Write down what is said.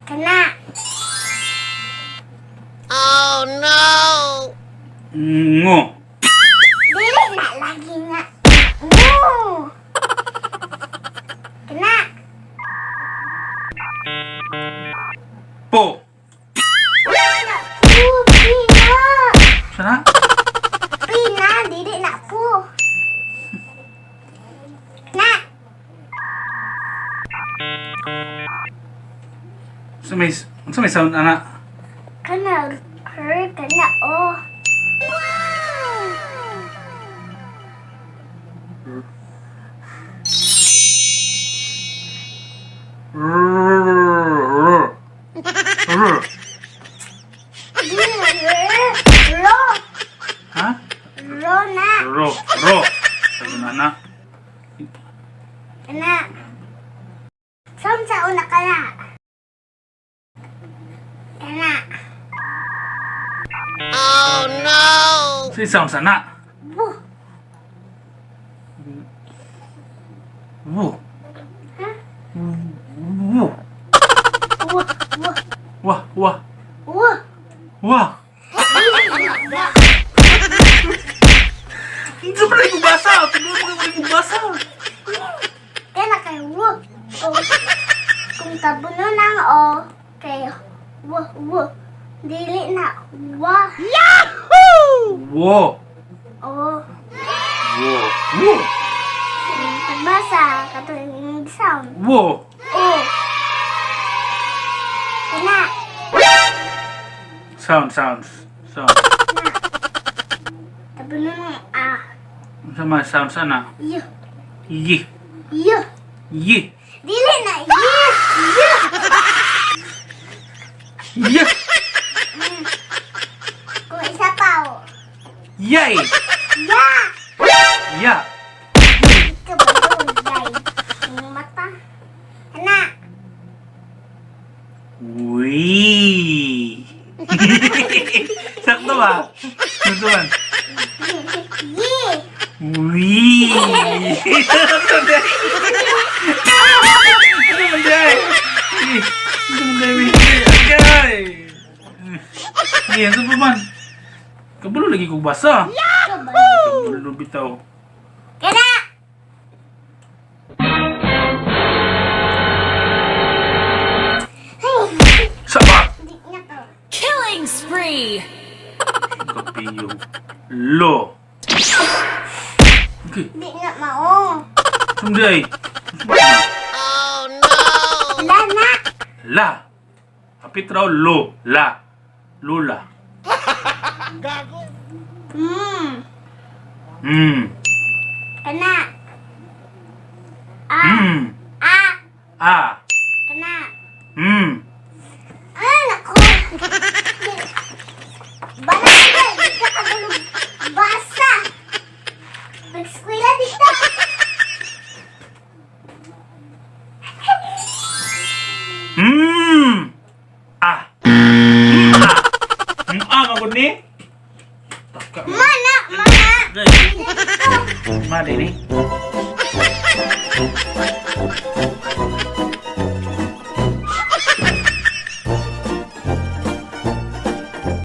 Kana. Ngo. Dili na lagi nga. No. Kana. Po. Na pu pina. Sana? Pina dili na pu. Na. Sa may sound ana? Kana her kana o. R. R. Dili na r. Ro. Ha? Ro na. Ro. Ro. Sabi na ana. Kana. Sound sa una kana. Kana. Sa sound sa na. Bu. Wu. Ha? Wu. Wu. Wu. Wah, wah. Wu. Wah. Hindi pa rin basa. Tignan mo kayo basa. Kana kay wu. O. Kung tabuno ng o kay wu wu. Dili na wa. Wo. O. Wo. Wo. Pagbasa katong sound. Wo. O. Kana. Sound, sounds. Sound. Na. Tabuno ng a. Sa mga sound sana. Y. Yi. Y. Yi. Dili na y. Y. Yi. Kung isa pa o. Yay. Ya. Ya. Ito ba yun? Yay. Ang mata. Ana. Wee. Sakto ba? Sakto ba? Yi. Wee. Sakto ba? Ano man day? Ano man day? Agay. Iya, sa pa man? Kabalo lagi kong basa. Ito ba yun? Kabalo bitaw. Kana. Hey. Saba. Hindi na to. Killing spree! Kapiyo. Lo. Okay. Hindi na mao. Sunday. La na. La. Kapit raw lo. La. Lula. Kana. A. A. A. Kana. Ah, nako. Bala ka, di ka kagulog. Basa. Mag-eskwela dito. A. A. A ka ni? Taka. Mana, mana. Ma dini.